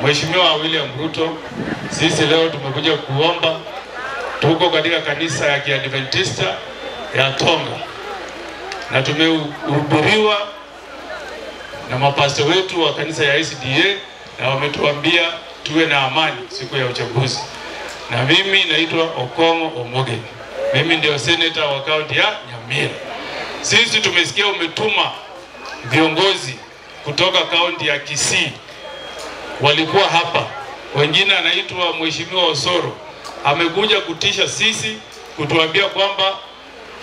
Mheshimiwa William Ruto, sisi leo tumekuja kuomba, tuko katika kanisa ya Kiadventista ya Tonga na tumehubiriwa na mapasto wetu wa kanisa ya SDA na wametuambia tuwe na amani siku ya uchaguzi. Na mimi naitwa Okong'o Omoge, mimi ndio senator wa kaunti ya Nyamira. Sisi tumesikia umetuma viongozi kutoka kaunti ya Kisii walikuwa hapa, wengine anaitwa Mheshimiwa Osoro amekuja kutisha sisi, kutuambia kwamba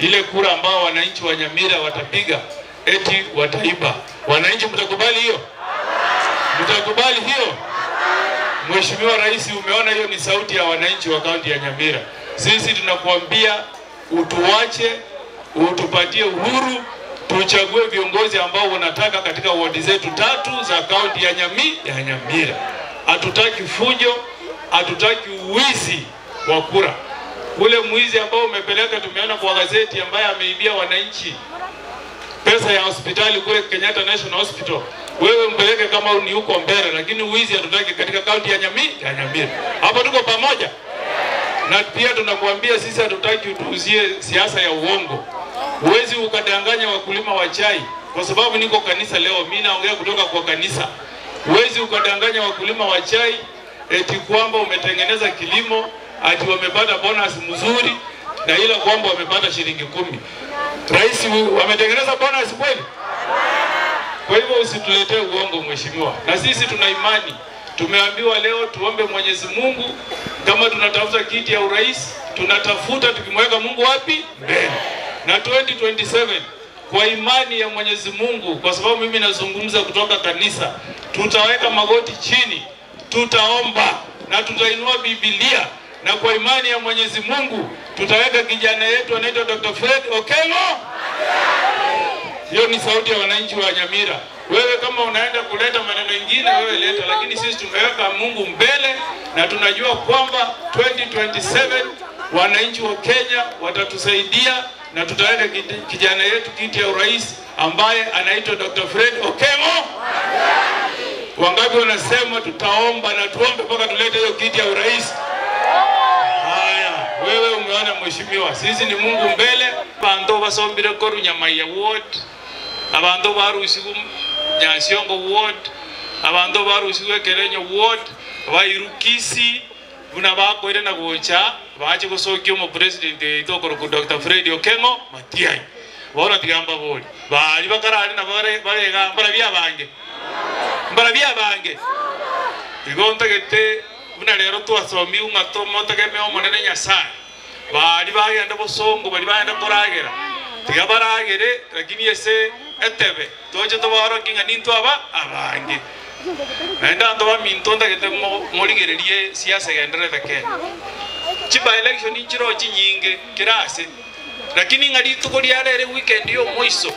ile kura ambao wananchi wa Nyamira watapiga eti wataiba. Wananchi, mtakubali hiyo? Mtakubali hiyo? Mheshimiwa Rais, umeona hiyo ni sauti ya wananchi wa kaunti ya Nyamira. Sisi tunakuambia utuache, utupatie uhuru, tuchague viongozi ambao unataka katika wodi zetu tatu za kaunti ya Nyami, ya Nyamira. Hatutaki fujo, hatutaki uwizi wa kura. Ule mwizi ambao umepeleka, tumeona kwa gazeti, ambaye ameibia wananchi pesa ya hospitali kule Kenyatta National Hospital, wewe mpeleke kama ni huko mbele, lakini uwizi hatutaki katika kaunti ya Nyami, ya Nyamira. Hapo tuko pamoja. Na pia tunakuambia sisi hatutaki utuuzie siasa ya uongo. Huwezi ukadanganya wakulima wa chai, kwa sababu niko kanisa leo, mimi naongea kutoka kwa kanisa. Huwezi ukadanganya wakulima wa chai eti kwamba umetengeneza kilimo ati wamepata bonus mzuri na ila kwamba wamepata shilingi kumi. Rais, wametengeneza bonus kweli? Kwa hivyo usituletee uongo mheshimiwa, na sisi tuna imani. Tumeambiwa leo tuombe Mwenyezi Mungu, kama tunatafuta kiti ya urais, tunatafuta tukimweka Mungu wapi? Mbele. Na 2027 kwa imani ya Mwenyezi Mungu, kwa sababu mimi nazungumza kutoka kanisa, tutaweka magoti chini, tutaomba na tutainua Biblia, na kwa imani ya Mwenyezi Mungu tutaweka kijana yetu anaitwa Dr. Fred Okengo. Hiyo ni sauti ya wananchi wa Nyamira. Wewe kama unaenda kuleta maneno mengine, wewe leta, lakini sisi tumeweka Mungu mbele na tunajua kwamba 2027 wananchi wa Kenya watatusaidia na tutaweka kijana yetu kiti ya urais ambaye anaitwa Dr. Fred Okengo. Wangapi wanasema tutaomba na tuombe mpaka tulete hiyo kiti ya urais? Haya, wewe umeona mheshimiwa, sisi ni Mungu mbele. Bantu basombire koru Nyamaiya ward, abanto barusigu Nyansiongo ward, abanto barusigu Ekerenyo ward, bairukisi buna bakoire na gocha bache gosokia omopresident oito okoroku Dr. Fred Okengo Matiang'i. Bono tiga mbabori bari bakarare na bare barega mbarabia abange mbarabia abange igo ntagete buna rero twasomiwu ng'a tomotegemee Omonene Nyasaye. Baria bagenda bosongo, baria bagenda koragera, tiga baragere, lakini ase etebe toche tobaorokie ng'a nintwe aba abange. Naende abanto baminto ntagete morigererie siasa egendererete Kenya. Chiby-election nchiroo chinyinge kera ase, lakini ng'a rituko ria rero eweekend ya omoiso,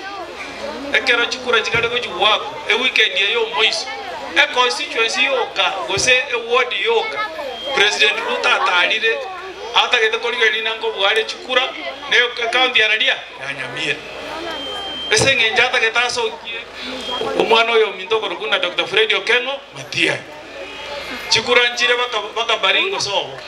ekero chikura chikare gochia goakwa, eweekend eye ya omoiso, econstituency yoka gose eward yoka, President Ruto atarire atagete korigereria ng'a nkobware chikura na ecounty ya raria ya Nyamira. Ase eng'encho atagete asokie omwana oyo ominto okorokwa buna Doctor Fred Okengo Matiang'i. Chikura nchire baka baka Baringo sobo,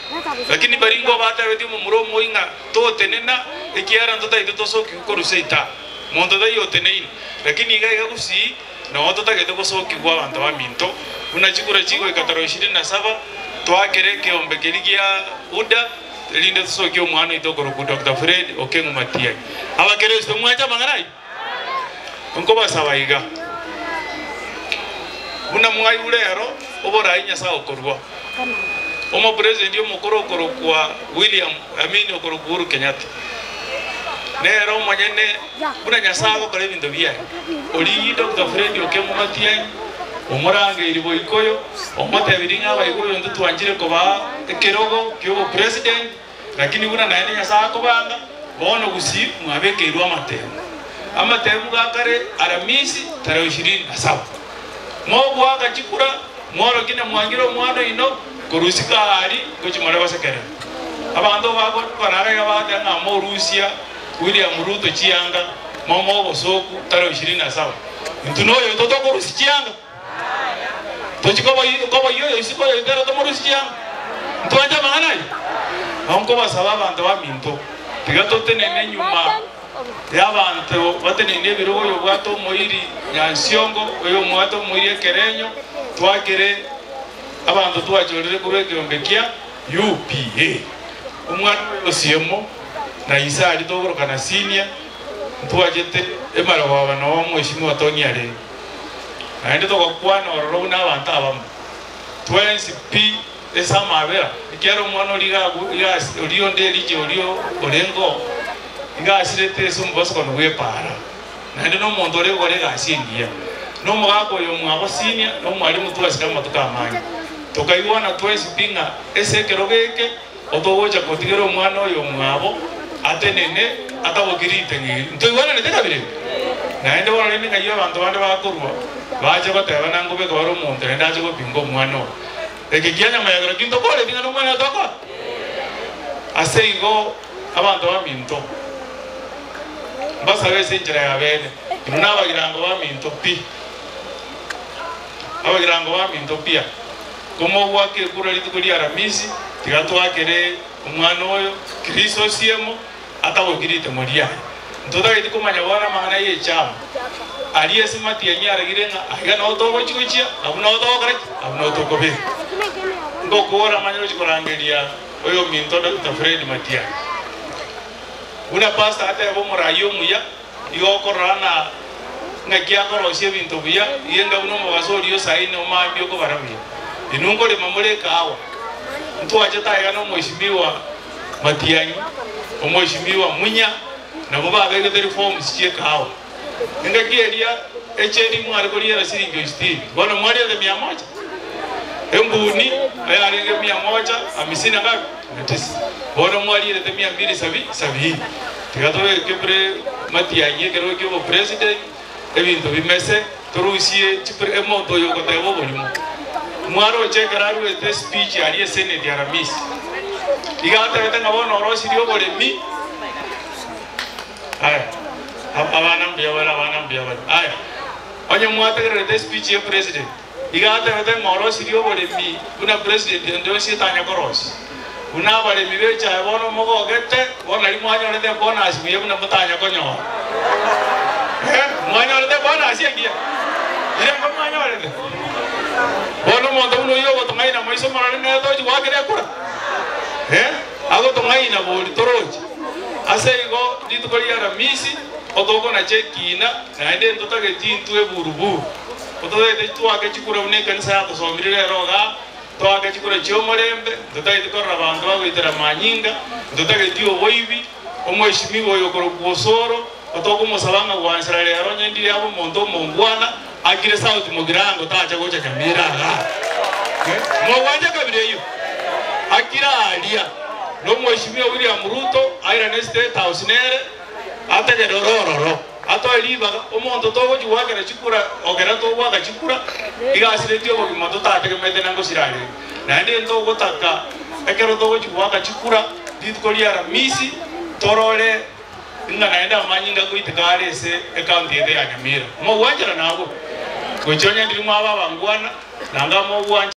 lakini Baringo batebetie omomura omoi ng'a totenena ekiagera ntotagete tosokigwe korwa seita. Monto taiyo oteneine. Lakini iga iga Gusii noo totagete gosokigwa abanto baminto buna chikura chigoika tarehe ishirini na saba toakere ekeombe keria gia UDA erinde tosokie omwana oito okorokwa Doctor Fred Okengo Matiang'i. Abakeresito mwanche amang'ana ayio? Nkobasaba iga, buna mwaigure ero oborai Nyasae okorua, omopresident omokoro okorokwa William, I mean okorokwa Uhuru Kenyatta, nere omonyene buna Nyasae agokora ebinto biaye, origie Doctor Fred Okengo Matiang'i, omorangeiri boikoyo, omotebirie ng'a abaikoyo intwe twanchire kobaa ekerogo kiobopresident, Lakini buna naende Nyasae akobanga, bono gusii mwabekeirwe amatemu. Amatemu ga kare Aramisi tarehe ishirini na saba. Mogoaka chikura, mworokie na mwangire omwana oino korwa isiko aari gochia more gosekerera. Abanto bagokora iga bagateba ng'a morusia William Ruto chianga, momoe obosooku tarehe ishirini na saba. Intwe noyoito tokorusia chianga? Tochi koboyia oyo. Nkobasaba abanto baminto, tiga totenene nyuma y'abanto bateneine ebirogo, oyobwate omoiri Nyansiongo, oyomwate omoiri Ekerenyo, twakere abanto twachorire korwa ekeombe kia UPA. Omwana oyo Osiemo na ise aria togorokana senior, ntwachete emarogoba noo omweshimiwa Tony arenge. Naende togakwana ororo buna abanto abamo twensi pi ase amabera, ekiagera omwana oria iga oria onde Elija oria orenge oo, iga asirete ase omobosokano bw'epaara, naende nomonto ore gokora egasi engiya. Na omogaka oyo omwabo Sinia, na omwalimu twasire amatuko amange. Tokaigwana twensi pi ng'a ase ekerogo eke otogocha kotigera omwana oyo omwabo atenene ataboki riteng'u eri. Ntoigwananete kabere ebi? Naende bono rende ng'ai abanto bande bakorua bache goteba nangobeka bare omonto naende ache gopinga omwana oyo. Eke kia nyama ya kerokio ntokoreti ng'a nomwana oyo tokora? Ase igo abanto baminto, mbasabe ase enchera ya bene, inwe nabagirango baminto pi, abagirango baminto pia, komogoaka ekura rituko ria Aramisi, tiga toakere omwana oyo Kristo osiemo, ataboki ritemo riaye. Ntotageti komanya bono amang'ana y'echama aria ase matiang'i aragire ng'a aiga nao togochia gochia, abwo nao togokora ki? Abwo nao tokobeka. Ngokora manye gochia korangeria oyominto Doctor Fred Matiang'i. Buna pastor ateba omorai omuya, igo okorora ng'a ng'aki akorosia ebinto buya, iga enga buna omobaso oria osaine omambia okobara buya. Inwe nkorema more ekahawa. Ntwachete aiga na omweshimiwa Matiang'i, omweshimiwa Munya, nabwo babegete reforms chi'ekahawa. Engaki eria echeri mware koriera siringi ositini, bono mwariete mia moja. Embuni eyarenge mia moja hamsini na ngapi? Na tisa. Bono mwarierete mia mbili sabi sabini. Tiga tobeke pre Matiang'i ekerogo ki'obopresident, ebinto bimese, torusie chipre omonto oyo ogoteba oborimo. Mwaroche ekero aruete espeech aria esenate Aramisi, iga atebete ng'a bono orosirie oboremi. Aya, abana mbuya bare, abana mbuya bare. Aya, onye mwategererete espeech ya president, iga atebete ng'a orosirie oboremi buna president onde onsi etanya korosia. Buna abaremi b'echae bono mogogete, bono nari mwanyorete ebonus buya buna motanya konyora. Eh, mwanyorete ebonus engiya? Irengo mwanyorete? Bono omonto buna oyio ogotong'aina maiso morore nere tochi goakera ekura? Eh, agotong'aina bori torochi. Ase igo rituko ria Aramisi otokonacha ekiina, naende ntotageti intwe eburu-buru. Ototagete twake chikura buna ekanisa yatosomire rero igaa, twake chikura chi'omorembe, ntotageti korora abanto bagoitera amanyinga, ntotageti oboibi. Omweshimiwa oyo okorokwa Osoro, otokomosaba ng'a gwansera rero onye ndire abe omonto omongwana, akire sauti mogirango tacha gocha Nyamira igaa. Mogwancha kabira eyio? Akire aaria. Na omweshimiwa William Ruto airane State House nere ategere ore ororo. Atoe ribaga omonto togochia goakera chikura ogera togoaka chikura iga asiretie obogima totategemete na ngosira arenge. Naende ntogotaka ekero togochia goaka chikura rituko ria Aramisi torore ng'a naende amanyinga agoiteka are ase ecounty yaito ya Nyamira. Mogwancherana abwo? Gochia onye ndiri mwaba abangwana, nanga mogwancha.